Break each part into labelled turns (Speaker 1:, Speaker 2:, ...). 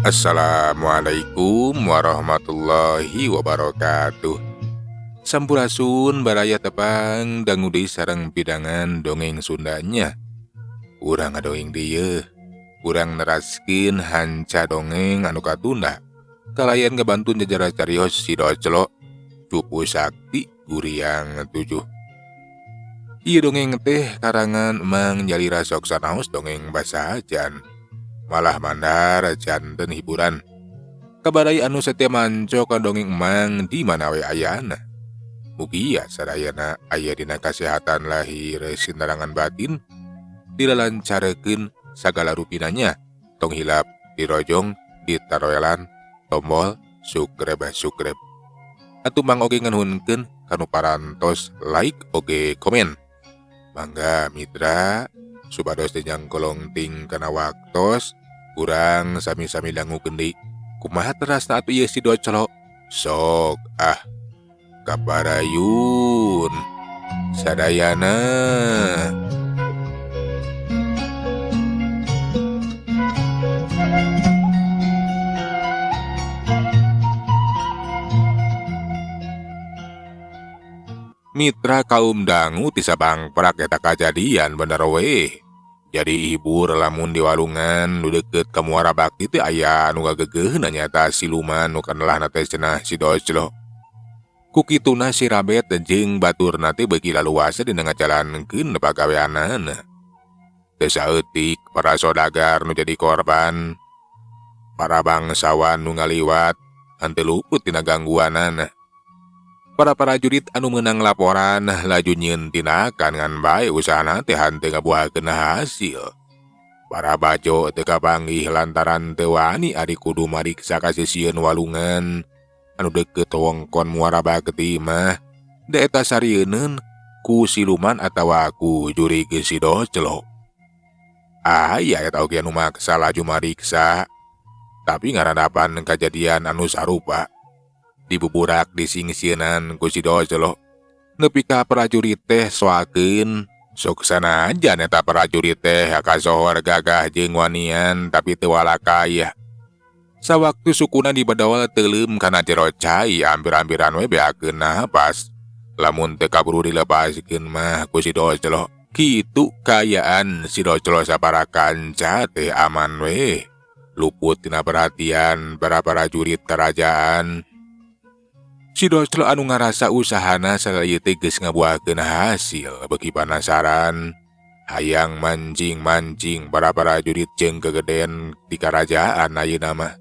Speaker 1: Assalamualaikum warahmatullahi wabarakatuh. Sampurasun baraya tepang dangu deui sareng pidangan dongeng Sundanya. Urang ngadongeng deui yeuh. Urang neraskeun hanca dongeng anu katunda. Kalayan ngabantun jajara carios si Doclo, Cupu Sakti, Guriang 7. Ieu dongeng teh karangan Mang Nyalira sok sanaos dongeng basa ajan. Malah mandar janten hiburan. Kabarai anu setia manco ka dongeng Emang di mana we ayana. Mugia sadayana aya dina kasehatan lahir sinarangan batin, dilalancarekeun sagala rupinanya, tong hilap dirojong, ditaroelan, tombol subscribe subscribe. Atuh Mang oge nganuhunkeun kanu parantos like oge komen. Mangga mitra supados teu nyangkolong ting kana waktos, urang sami-sami dangukeun deui. Kumaha terasna atuh ieu si Doclo? Sok ah kaparayun sadayana. Mitra kaum dangu ti sabangprak eta kajadian bener we. Jadi hibur lamun di walungan nu deukeut ka Muara Bakti teh aya nu ngagegeuhna nyaeta siluman nu kanelahna teh cenah si Doclo. Ku kituna si Rabet jeung baturna teh beuki laluasa dina ngajalankeun pagaweanana. Teu saeutik para sodagar nu jadi korban, para bangsawan nu ngaliwat henteu luput tina gangguanana. Para prajurit anu meunang laporan laju nyieun tindakan ngan bae usahana teh henteu ngabuahkeun hasil. Para bajo teu kapanggih lantaran teu wani ari kudu mariksa ka sisieun walungan anu deukeut wewengkon Muara Bakti mah da eta sarieun ku siluman atawa ku jurig si Doclo. Aya eta oge anu maksa laju mariksa, tapi ngarandapan kajadian anu sarupa. Dibuburak disingsieunan ku si Doclo. Nepi ka prajurit teh soakeun, sok sanajan eta prajurit teh kasohor gagah jeung wanian tapi teu walakaya. Sawaktu sukuna dibedol teuleum kana jero cai ampir-ampiran we beakeun napas. Lamun teu kaburu dilepaskeun mah ku si Doclo. Kitu kaayaan si Doclo sapara kanca teh aman we. Luput tina perhatian para prajurit kerajaan. Si Doclo anu ngarasa usahana salaya teh geus ngabuahkeun hasil beuki panasaran. Hayang mancing-mancing para prajurit jeung kegeden di karajaan ayeuna mah.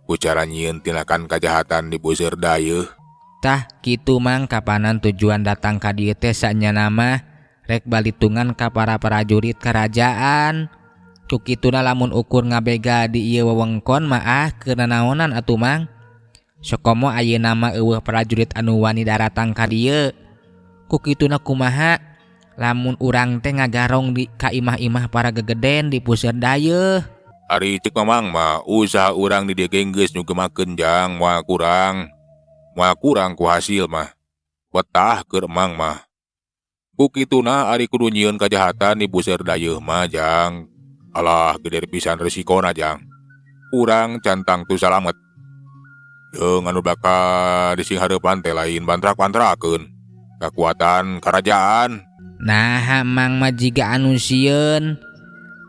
Speaker 1: Ku cara nyieun tindakan kajahatan di puseur dayeuh.
Speaker 2: Tah kitu Mang kapanan tujuan datang ka dieu teh sanyana mah rek balitungan ka para prajurit kerajaan. Ku kituna lamun ukur ngabega di ieu wewengkon mah ah keur nanaonan atuh Mang. Sokomo ayeuna mah eueuh prajurit anu wani daratang ka dieu. Ku kituna kumaha lamun urang teh ngagarong di ka imah-imah para gegeden di puseur dayeuh.
Speaker 1: Ari cek Mamang mah usaha urang di dieu ge geus nyugemakeun jang moal kurang. Moal kurang ku hasil mah. Betah keur Mang mah. Ku kituna ari kudu nyieun kajahatan di puseur dayeuh mah jang. Alah gede pisan resikona jang. Urang can tangtu salamet. Jeung anu bakal disinghareupan teh lain bantrak-bantrakeun kakuatan karajaan.
Speaker 2: Nah, Mang mah jiga anu sieun.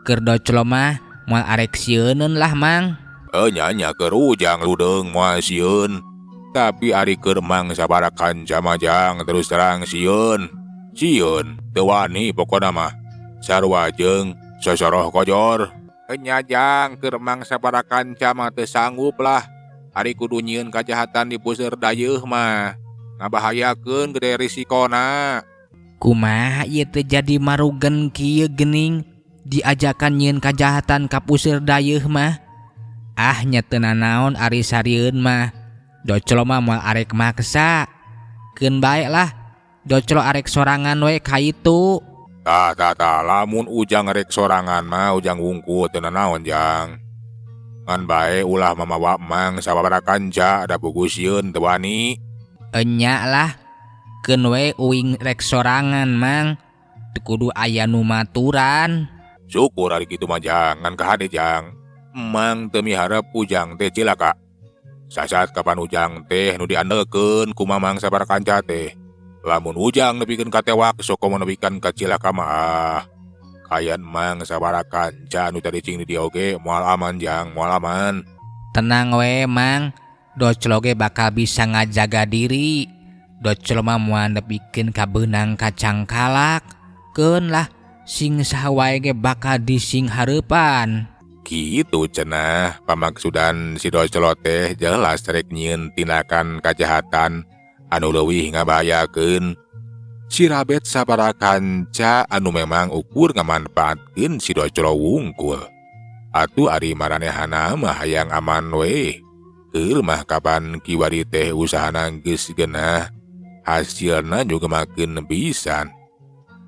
Speaker 2: Keur Doclo mah moal arek sieuneun lah Mang.
Speaker 1: Nya nya keur ujang ludeung moal sieun. Tapi ari keur Mang sabaraha kanca mah jang terus terang sieun. Sieun teu wani pokona mah. Sarua jeung sosoroh kojor. Nya jang keur Mang sabaraha kanca mah teu sanggup lah. Ari kudu nyieun kajahatan di puseur dayeuh mah ngabahayakeun gede risikona.
Speaker 2: Kumaha ieu teh jadi marugen kieu geuning diajakan nyieun kajahatan ka puseur dayeuh mah. Ah nya teu nanaon ari sarieun mah. Doclo mah moal arek maksa. Keun bae lah. Doclo arek sorangan we ka itu.
Speaker 1: Tah tah tah lamun ujang arek sorangan mah ujang wungkul teu nanaon jang. Ngan bae ulah mamawa Mang sababaraha kanca da puguh sieun teu wani.
Speaker 2: Enya lah. Keun we uing rek sorangan Mang. Teu kudu aya nu maturan.
Speaker 1: Syukur ari kitu mah jang, ngan kahade jang. Emang teu miharep Ujang teh cilaka. Sasat kapan Ujang teh nu diandelkeun ku Mamang sabaraha kanca teh. Lamun Ujang nepikeun ka tewak sok komo nepikan ka cilaka mah ah. Kayan Mang sabaraha kanca nu caricing di dieu oge moal aman Jang, moal aman.
Speaker 2: Tenang we Mang, Doclo ge bakal bisa ngajaga diri. Doclo mah moal nepikeun ka beunang kacangkalak. Keun lah sing saha wae ge bakal disinghareupan.
Speaker 1: Gitu cenah pamaksudan si Doclo teh jelas rek nyieun tindakan kajahatan anu leuwih ngabahayakeun. Si Rabet sabaraha kanca anu memang ukur ngamanfaatkeun si Doclo wungkul. Atuh ari maranehana mah hayang aman we. Keur mah kapan kiwari teh usahana geus genah, hasilna juga makin pisan.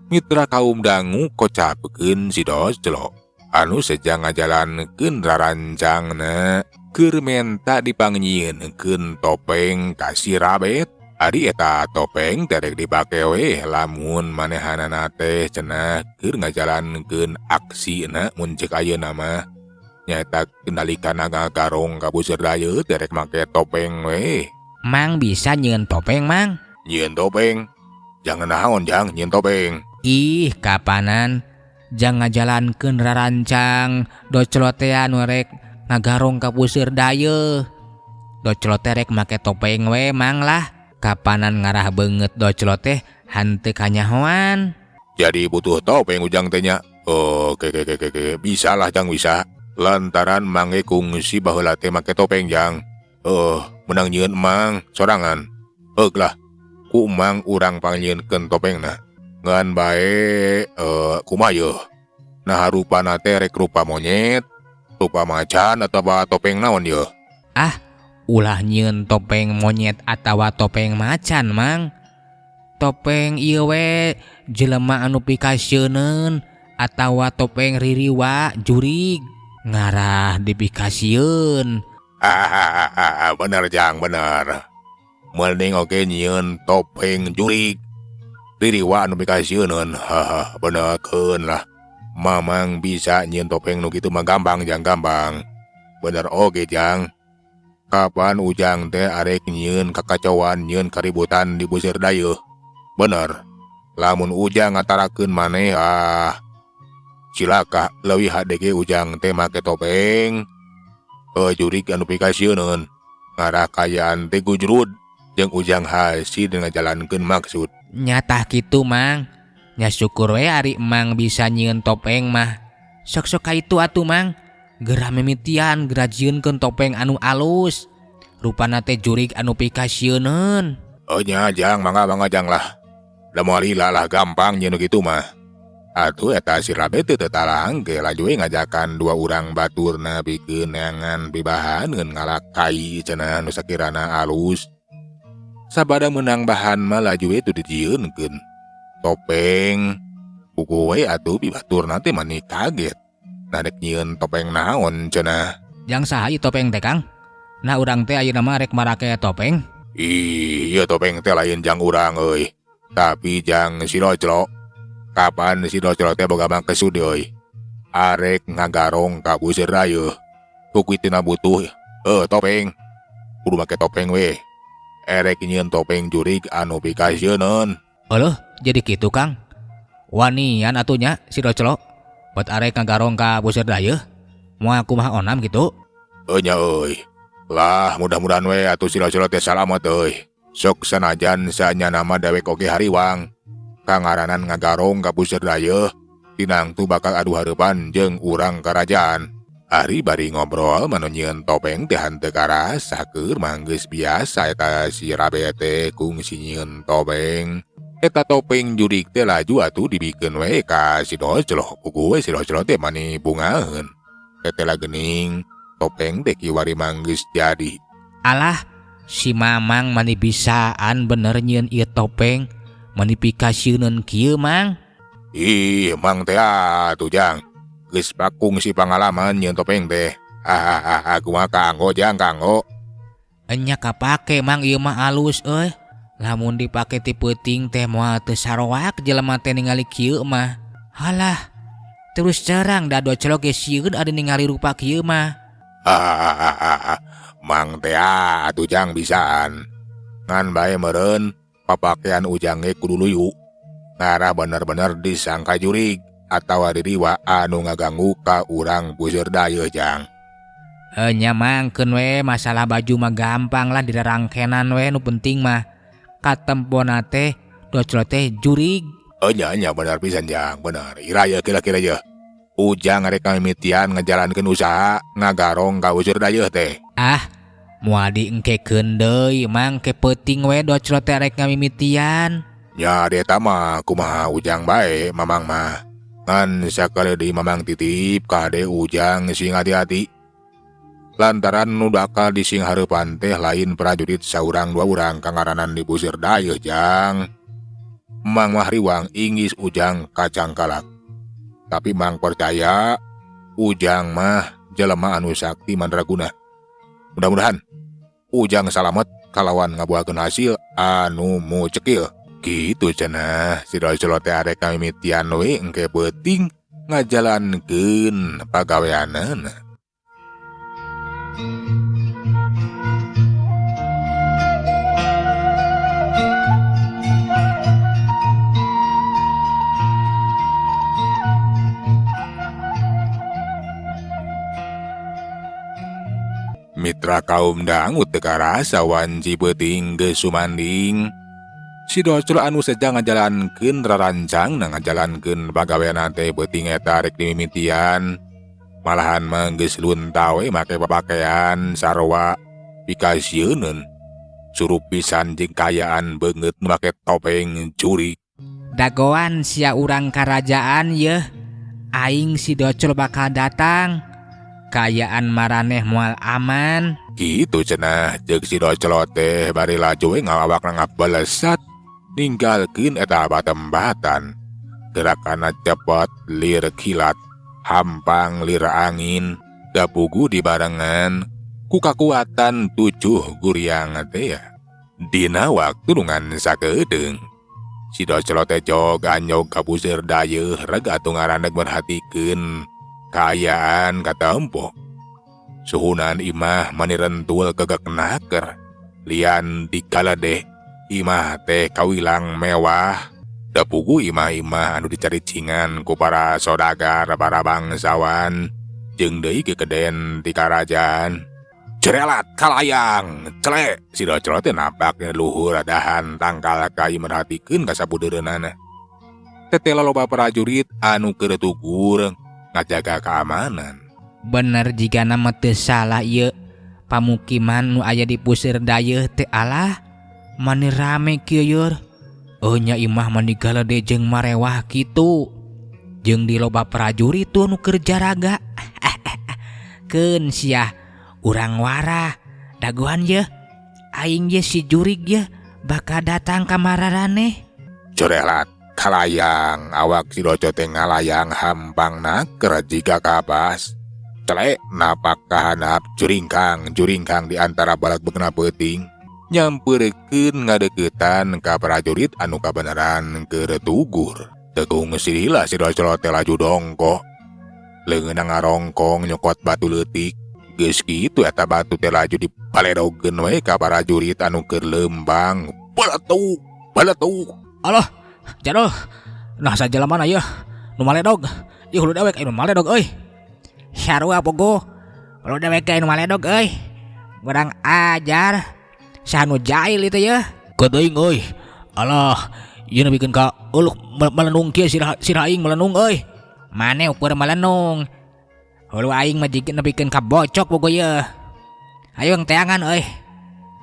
Speaker 1: Mitra kaum dangu kocapkeun si Doclo anu sejang ngajalankeun rarancangna keur menta dipangyieunkeun topeng ka si Rabet. Ari eta topeng teh rek dipake we lamun manehanana teh cenah keur ngajalankeun aksina mun ceuk ayeuna mah. Nyaeta kendalikan ngagarong ka Puseur Dayeuh teh rek make topeng we.
Speaker 2: Mang bisa nyieun topeng Mang?
Speaker 1: Nyieun topeng? Jangan naon Jang nyieun topeng.
Speaker 2: Ih kapanan jang ngajalankeun rarancang Doclo teh anu rek ngagarong ka Puseur Dayeuh. Doclo teh rek make topeng we Mang lah. Kapanan ngarah beungeut Doclo teh hanteu kanyahoan.
Speaker 1: Jadi butuh topeng Ujang teh nya. Oke, oke, oke, oke, bisa lah Jang bisa. Lantaran mange kungsi baheula teh make topeng Jang. Menang nyieun Mang sorangan. Heuk lah. Ku Mang urang pangnyieunkeun topengna. Ngan bae kumaha yeuh. Nah rupana teh rek rupa monyet, rupa macan atawa topeng naon yeuh.
Speaker 2: Ah, ulah nyieun topeng monyet atawa topeng macan Mang. Topeng ieu we jelema anu pikasieun atawa topeng ririwa jurig ngarah dipikasieun.
Speaker 1: Ah, bener Jang, bener. Mending oge nyieun topeng jurig ririwa anu pikasieun. Haha, bener keun lah. Mamang bisa nyieun topeng nu kitu mah gampang Jang, gampang. Bener oge Jang. Kapan Ujang teh arek nyieun kakacauan, nyieun kaributan di Puseur Dayeuh. Bener. Lamun Ujang ngatarakeun maneh ah cilaka leuwih hade ge Ujang teh make topeng jurig anu pikasieun. Ngarah kayaan teh gujrud jeung Ujang hasil ngajalankeun maksud.
Speaker 2: Nyatah kitu Mang. Nya syukur we ari Mang bisa nyieun topeng mah. Sok-sok ka itu atuh Mang. Geura mimitian geura jieunkeun topeng anu alus. Rupana teh jurig anu pikasieuneun.
Speaker 1: Oh nya Jang, mangga mangga Jang lah. Da moal lila lah gampang nyieun kitu mah. Atuh eta si Rabet teh teu talangke laju we ngajakan dua urang baturna pikeun neangan pibahan ngeun ngalakai cenah nu sakirana alus. Sabada meunang bahan mah laju we teu dijieunkeun. Topeng puguh we atuh pibaturna teh mani kaget. Nah rek nyieun topeng naon cenah.
Speaker 2: Jang saha ieu topeng teh Kang? Nah urang teh ayeuna mah rek marake topeng.
Speaker 1: Ih, ieu topeng teh lain jang urang euy. Tapi jang si Doclo. Kapan si Doclo teh boga maksud euy? Arek ngagarong ka Puseur Dayeuh. Ku kitu butuh topeng. Kudu make topeng we. Erek nyieun topeng jurig anu pikasieun.
Speaker 2: Euleuh, jadi kitu Kang. Wanian atuh nya si Doclo. Buat arek ngagarong ka Puseur Dayeuh. Moal kumaha onam kitu.
Speaker 1: Heuh nya euy. Lah mudah-mudahan we atuh si Doclo teh salamet euy. Sok sanajan sanyana mah dewek oge hariwang. Kangaranan ngagarong ka Puseur Dayeuh, tinangtu bakal adu hareupan jeung urang karajaan. Ari bari ngobrol manu nyieun topeng teh henteu karasa keur mah geus biasa eta si Rabet teh kungsi nyieun topeng. Eta topeng jurig teh laju atuh dibikeun we ka si Doclo. Puguh we si Doclo teh mani bungaheun. Tetela geuning topeng teh kiwari mah geus jadi.
Speaker 2: Alah, si Mamang mani bisaan bener nyieun ieu topeng. Mani pikasieuneun kieu Mang.
Speaker 1: Ih, Mang teh atuh Jang. Geus pakung si pangalaman nyieun topeng teh. Ah, kumaha kanggo Jang, kanggo.
Speaker 2: Enya kapake Mang ieu mah alus euy. Lamun dipake ti peuting teh moal teu saroak jelema teh ningali kieu mah. Halah, Terus terang da Doclo ge sieun ari ningali rupa kieu mah.
Speaker 1: Hahaha, Mang teh atuh Jang bisaan. Ngan bae meureun papakean Ujang ge kudu luyu. Ngarah bener-bener disangka jurig atawa diriwa anu ngaganggu ka urang Puseur Dayeuh Jang.
Speaker 2: Nya Mang, keun we masalah baju mah gampang lah dirarangkenan we, nu penting mah katempona teh Doclo teh jurig.
Speaker 1: Nya nya bener pisan Jang, bener. Ira ye kira-kira ye. Ujang rek ngamimitian ngajalankeun usaha ngagarong ka Puseur Dayeuh teh.
Speaker 2: Ah, moal diengkekeun deui Mang, ke peuting we Doclo teh rek ngamimitian.
Speaker 1: Nya di eta mah kumaha Ujang bae Mamang mah. Ngan sakali deui Mamang titip kade Ujang sing hati-hati. Lantaran nu bakal disinghareupan teh lain prajurit saurang dua urang kangaranan di Puseur Dayeuh Jang. Mang mah riwang inggis Ujang kacangkalak. Tapi Mang percaya Ujang mah jelema anu sakti mandraguna. Mudah-mudahan Ujang salamet kalawan ngabuahkeun hasil anu mucekil. Kitu cenah si Doclo teh arek ngamimitian we engke peuting ngajalankeun pagaweanana. Mitra kaum dangut teu karasa wanci peuting geus sumanding. Si Doclo anu seja ngajalankeun rarancangna ngajalankeun pagaweanna teh peuting eta rek dimimitian. Malahan mah geus lunta we make papakean sarua pikasieuneun. Surup pisan jeung kaayaan beungeut nu make topeng jurig.
Speaker 2: Dagoan sia urang karajaan yeuh, aing si Doclo bakal datang. Kaayaan maraneh moal aman.
Speaker 1: Kitu cenah ceuk si Doclo teh bari laju we ngawakna ngabalesat ninggalkeun eta patempatan. Gerakanna cepet lir kilat, hampang lir angin, gapugu dibarengan ku kakuatan 7 guriang teh ya. Dina waktu nu ngan sakedeung. Si Doclo teh jog anyog ka Puseur Dayeuh reg atuh ngaraneg merhatikeun kaayaan katempo. Suhunan imah mani rentul kegek naker. Lian dikaledeh imah teh kawilang mewah. Dapugu imah-imah anu dicaricingan ku para sodagar, para bangsawan, jeung deui kekeden ti karajaan. Cerelat kalayang, celek. Si Doclo teh napak luhur adahan tangkal kai merhatikeun ka sabudeureunana. Teteh loba prajurit anu keur tugur ngajaga keamanan.
Speaker 2: Bener jigana mah teu salah ieu. Pamukiman nu aya di Puseur Dayeuh teh alah mani rame kieu yeur. Nya imah mani galede jeung marewah kitu. Jeung di loba prajurit tuh nu keur jaraga. Keun sia urang warah dagoan yeuh. Aing ye si jurig yeuh bakal datang ka mararaneh.
Speaker 1: Corelat kalayang awak si Doclo teh ngalayang hampang naker jiga kapas. Celek napak kahanap juringkang juringkang di antara balak bekna peuting. Nyamperkeun ngadeukeutan ka prajurit anu kabeneran keur tugur. Tegung silila si Doclo teh laju dongkoh. Leungeunna ngarongkong nyokot batu leutik. Geus kitu eta batu teh laju dipaledogeun we ka prajurit anu keur leumbang. Baletuk, baletuk.
Speaker 2: Alah, jadul. Nah sajelema mana yeuh? Nu maledog. Ieu hulu dewek anu maledog euy. Sarua pogo. Hulu dewek anu maledog euy. Urang ajar. Saha nu jahil itu yeuh? Keteuing euy. Alah, ieu nu bikin ka euleuh melenung kieu sirah aing melenung euy. Mane ukur melenung. Hulu aing mah jigit nepikeun ka bocok pogo yeuh. Ayo teangan euy.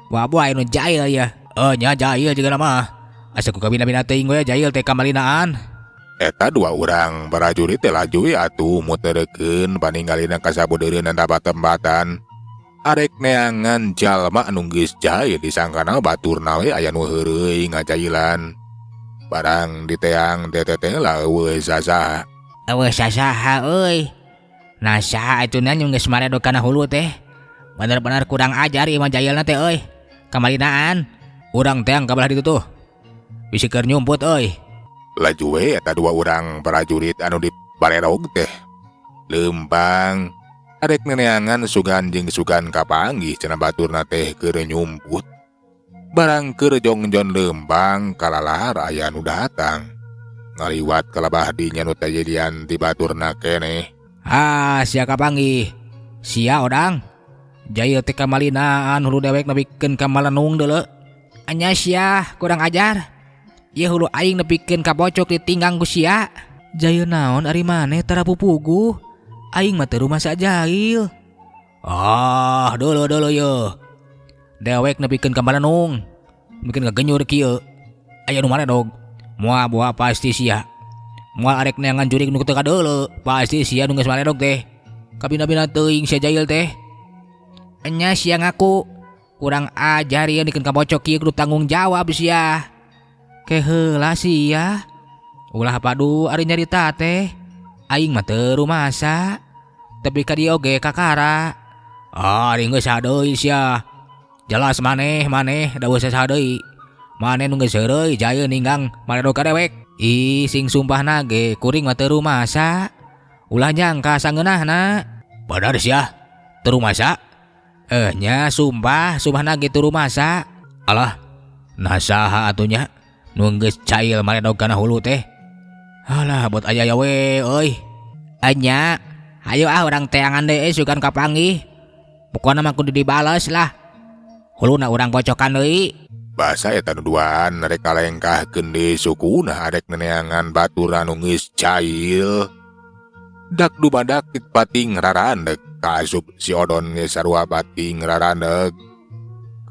Speaker 2: Buah-buah anu jahil yeuh. Nya jahil juga mah. Asa ku kabina-bina teuing we jahil teh kamalinaan.
Speaker 1: Eta dua urang prajurit teh laju we atuh muterkeun paninggalina ka sabudeureunna patempatan. Arek neangan jalma anu geus jahil disangkana baturna we aya nu heureuy ngajailan. Barang diteang teh lah eueuh sasaha.
Speaker 2: Eueuh sasaha euy. Nah saha atuh nya nu geus maredog kana hulu teh. Bener-bener kurang ajar ieu mah jahilna teh euy. Kamalinaan. Urang teang ka belah ditu tuh. Bisi keur nyumput euy.
Speaker 1: Laju we eta dua urang prajurit anu Baredog teh lempang arek neneangan sugan jeung sugan kapanggih cenah baturna teh keur nyumput. Barang keur jongjon lempang kalalar aya nu datang. Ngaliwat kalabah dinya nu tajadian ti baturna keneh.
Speaker 2: Ah, sia kapanggih. Sia odang. Jail teh kamalinaan hulu dewek nepikeun ka malenung deuleu. Anya sia kurang ajar. Ieu hulu aing nepikeun ka bocok ditinggang ku sia. Jail naon ari maneh tara pupuguh. Aing mah teu rumasa jail. Ah, deuleu deuleu ye. Dewek nepikeun ka malenung. Nepikeun ka kieu. Aya nu maredog. Moal boa pasti sia. Moal arek neangan jurig nu teu kadeuleu, pasti sia nu geus maredog teh. Kabina-bina teuing sia jail teh. Enya sia ngaku. Kurang ajar ieu nepikeun ka bocok kieu kudu tanggung jawab sia. Ke heula sia. Ulah padu ari nyarita teh. Aing mah teu rumasa. Tapi ka dieu oge kakara. Ah, ari geus saha deui sia. Jelas maneh maneh da geus saha deui. Maneh nu geus heureuy jail ninggang maredog ka dewek. Ih, sing sumpahna ge kuring mah teu rumasa. Ulah nyangka sangeunahna. Bener sia, teu rumasa. Eh nya sumpah, sumpahna ge teu rumasa. Alah, nah saha atuh nya nu geus cail maredog kana hulu teh. Alah, buat aya we euy. Anya, hayu ah urang teangan deui sugan kapanggih. Pokona mah kudu dibales lah. Huluna urang bocokan deui.
Speaker 1: Basa eta nu duaan rek kalengkahkeun deui sukuna arek neneangan baturna nu geus cail. Dak dumadak pating rarandeg kaasup si Odon geus sarua pating rarandeg.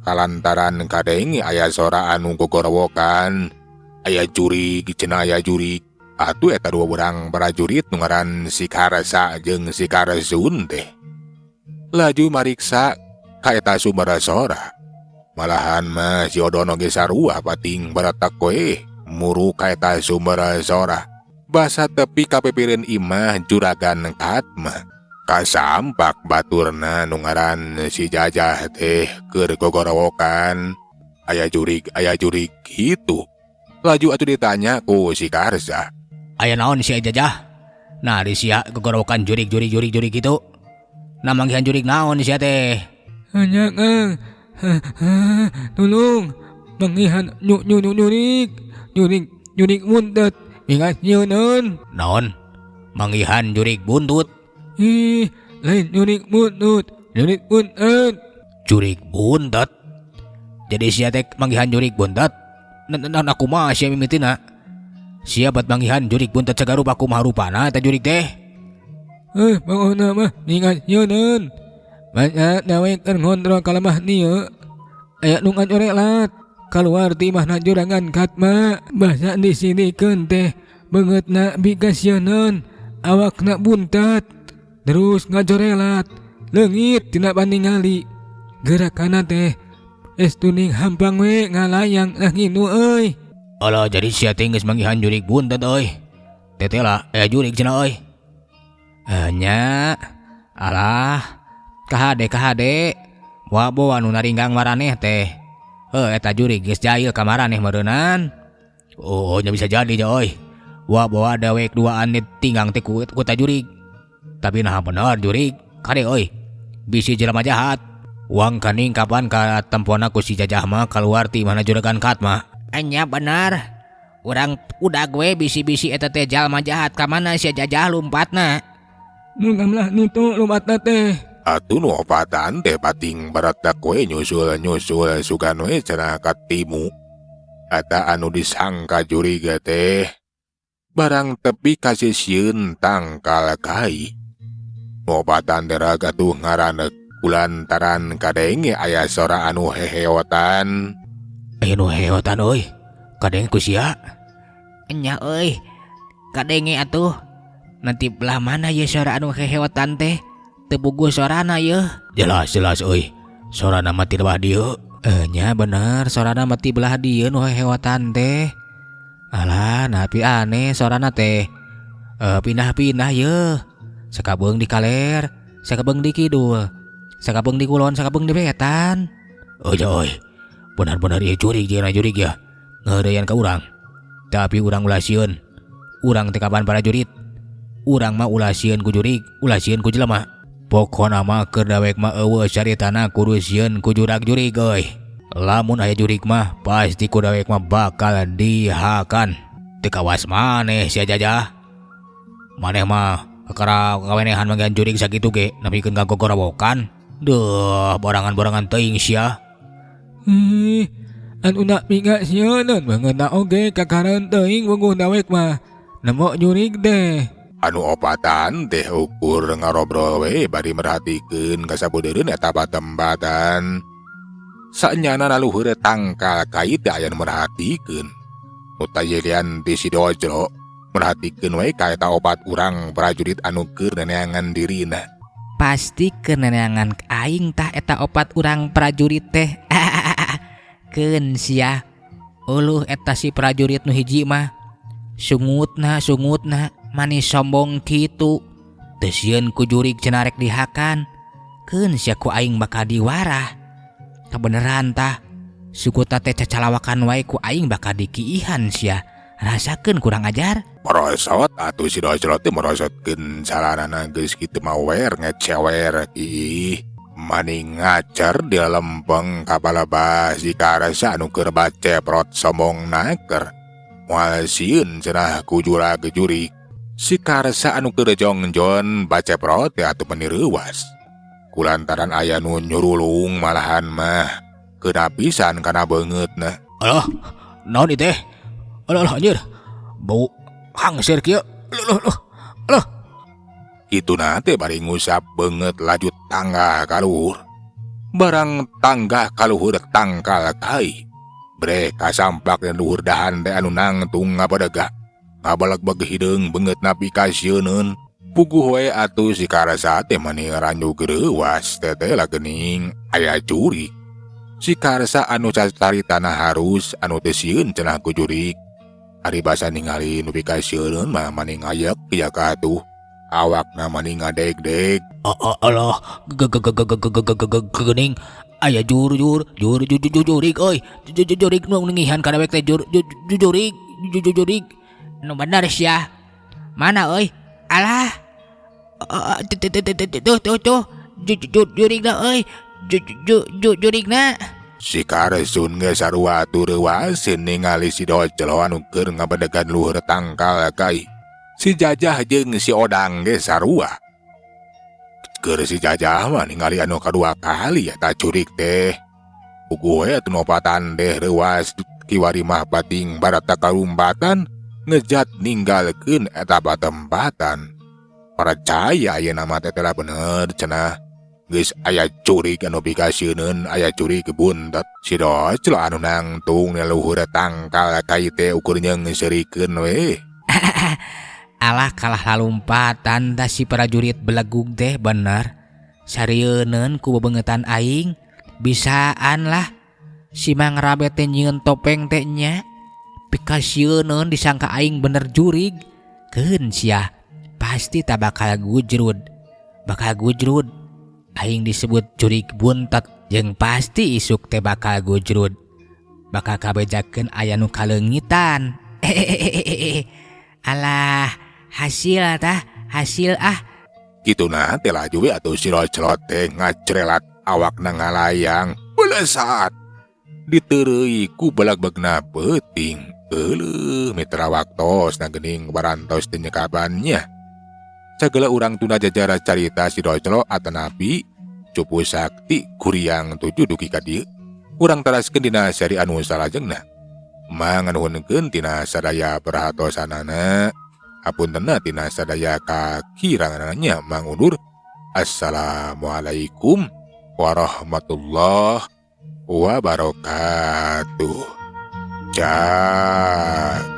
Speaker 1: Kalantaran kadenge aya sora anu gogorowokan. Aya jurig cenah aya jurig. Atuh eta dua urang prajurit nu ngaran si Karsa jeung si Karsun teh. Laju mariksa ka eta sumber sora. Malahan mah si Odon oge sarua pating baratak we muru ka eta sumber sora. Basa tepi ka pipireun imah juragan Katma. Kasampak baturna nu ngaran si Jajah teh keur gogorowokan. Aya jurig kitu. Laju atuh ditanya ku si Karsa.
Speaker 2: Aya naon sia Jajah? Nah di sia gogorowokan jurig jurig jurig jurig kitu. Nah manggihan jurig naon sia teh?
Speaker 3: Anya Kang. Tolong manggihan jurig jurig jurig buntut ingat nyeuneun.
Speaker 2: Naon? Manggihan jurig buntut?
Speaker 3: Ih, lain jurig buntut, jurig buntut.
Speaker 2: Jurig buntut? Jadi sia teh manggihan jurig buntut? Nah, aku mah sia mimitina. Sia bat manggihan jurig buntut sagarupa kumaha rupana eta jurig teh?
Speaker 3: Pokona mah ingat nyeuneun. Banyak dewek keur ngontrol ka lemah dieu. Aya nu ngacorelat kaluar ti imahna juragan Katma. Basa disidikeun teh beungeutna bikasieun, awakna buntet terus ngacorelat leungit tina paningali. Gerakanna teh es tuning hampang we ngalayang lah ngindu euy.
Speaker 2: Alah, jadi sia teh geus manggihan jurig buntet euy. Teteh lah aya jurig cenah euy. Nya alah kahade kahade wa anu naringgang maraneh teh. Heuh, eta jurig geus jail ka maraneh meureunan. Oh, nya bisa jadi nya euy. Wa bawa dewek duaan tinggang teh ku ta jurig. Tapi nah bener jurig kade euy. Bisi jelema jahat. Wang kaning kapan ka tempona ku si Jajah mah kaluar ti mana juragan Katma. Nya bener. Urang udah gue bisi-bisi eta teh jalma jahat ka mana sia Jajah lumpatna.
Speaker 3: Nu gamlah nitu lumpatna teh.
Speaker 1: Atuh nu opatan teh pating baratak we nyusul-nyusul sugan we cenah katimu. Eta anu disangka jurig teh barang tepi ka sisieun tangkal kai. Nu opatan teh raga tuh ngaraneuk kulantaran kadenge aya sora anu heheotan.
Speaker 2: Aya nu heheotan euy. Kadenge ku sia. Nya euy. Kadenge atuh. Nanti belah mana ye sora anu heheotan teh? Teu puguh sorana ye. Jelas jelas euy. Sorana mah ti belah dieu. Nya bener sorana mah ti belah dieu nu heheotan teh. Alah, napi aneh sorana teh. Pindah-pindah ye. Sakabeung di kaler, sakabeung di kidul, sakabeung di kulon, sakabeung di wetan. Euy euy. Benar-benar ieu jurig jeung jurig ya. Ngeureyan ka urang. Tapi urang ulah sieun. Urang teh kapan prajurit.
Speaker 3: Urang mah ulah sieun ku jurig, ulah sieun ku jelema. Pokona mah keur dawek mah euweuh caritana kudu sieun ku jurak-jurig euy. Lamun aya jurig mah pasti ku dawek mah bakal dihakan. Teu kawas maneh sia Jajah. Maneh mah kakara kawenehan manggihan jurig sakitu ge nepikeun ka gogorowokan. Duh, borangan-borangan teuing sia.
Speaker 4: Ih, anu nak mingga sieuneun beungeutna oge kakareun teuing wungguh dawek mah. Nemu jurig teh.
Speaker 1: Anu opatan teh ukur ngarobrol we bari merhatikeun ka sabudeureun eta patempatan. Sanyana na luhur tangkal kai teh aya nu merhatikeun. Nu tayelian ti si Dojlo merhatikeun we ka eta opat urang prajurit anu keur neneangan dirina.
Speaker 2: Pasti keur neneangan aing tah eta opat urang prajurit teh. Keun sia. Uluh eta si prajurit nu hiji mah. Sungutna sungutna manis sombong kitu. Teu sieun ku jurig cenah rek dihakan. Keun sia ku aing bakal diwarah. Kabeneran tah. Sukutna teh cacalawakan wae ku aing bakal dikiihan sia. Rasakeun kurang ajar.
Speaker 1: Merosot atuh si Dojlo teh merosotkeun salanana geus kitu mah wer ngecewer ih. Mani ngacer di lempeng ka palebah si Karsa anu keur baceprot sombong naker. Moal sieun cenah ku jurag jurig. Si Karsa anu keur jongjon baceprot teh atuh meni reuwas. Kulantaran aya nu nyurulung malahan mah keuna pisan kana beungeutna.
Speaker 3: Alah, naon ieu teh? Alah, alah anjir. Bau hangsir kieu. Alah, alah, alah.
Speaker 1: Kituna teh bari ngusap beungeut laju tangga ka luhur. Barang tangga ka luhur tangkal kai. Brek kasampak dan luhur dahan teh anu nangtung ngabadega. Ngabalegbeg hideung beungeutna pikasieuneun. Puguh we atuh si Karsa teh mani ranjug reuwas teh lah geuning aya jurig. Si Karsa anu caritana harus anu teu sieun cenah ku jurig. Ari basa ningali nu pikasieuneun mah mani ngayek ya ka atuh. Awakna mani ngadeg-deg.
Speaker 3: Alah, geuning aya jur jur jur jur jurig euy. Jurig nu ngihan ka dewek teh jur jurig jurig.
Speaker 2: Nu bener sia. Mana euy? Alah. Tuh tuh tuh. Jurigna euy. Jurigna.
Speaker 1: Si Karsun ge sarua atuh reuwaseun ningali si Dojlo anu keur ngabedegan luhur tangkal kai. Si Jajah jeung si Odang ge sarua. Keur si Jajah mah ningali anu kadua kali eta jurig teh. Puguh we atuh nopatan teh reuwas kiwari mah bating barata kalumpatan ngejat ninggalkeun eta patempatan. Percaya ayeuna mah teh lah bener cenah. Geus aya jurig anu pikasieuneun aya jurig buntet. Si Dojlo anu nangtung luhur tangkal kai teh ukur nyeungseurikeun we.
Speaker 2: Alah kalah lalumpatan tah si prajurit belegug teh bener. Sarieuneun ku bebeungetan aing. Bisaan lah. Si Mang Rabe teh nyieun topeng teh nya. Pikasieuneun disangka aing bener jurig. Keun sia. Pasti tak bakal gujrud. Bakal gujrud. Aing disebut jurig buntet jeung pasti isuk teh bakal gujrud. Bakal kabejakeun aya nu kaleungitan. Alah, hasil tah, hasil ah.
Speaker 1: Kituna teh laju we atuh si Dojlo teh ngacrelat awakna ngalayang. Belesat. Diteureuy ku belagbegna peuting. Euleuh mitra waktos na geuning barantos teu nyekabannya. Sagala urang tunda jajara carita si Dojlo atanapi Cupu Sakti Kuryang 7 dugi ka dieu. Urang taraskeun dina seri anu salajengna. Manganuhunkeun tina sadaya perhatosanana. Hapuntenna tina sadaya kakiranganna mangundur. Assalamualaikum warahmatullahi wabarakatuh. Cak.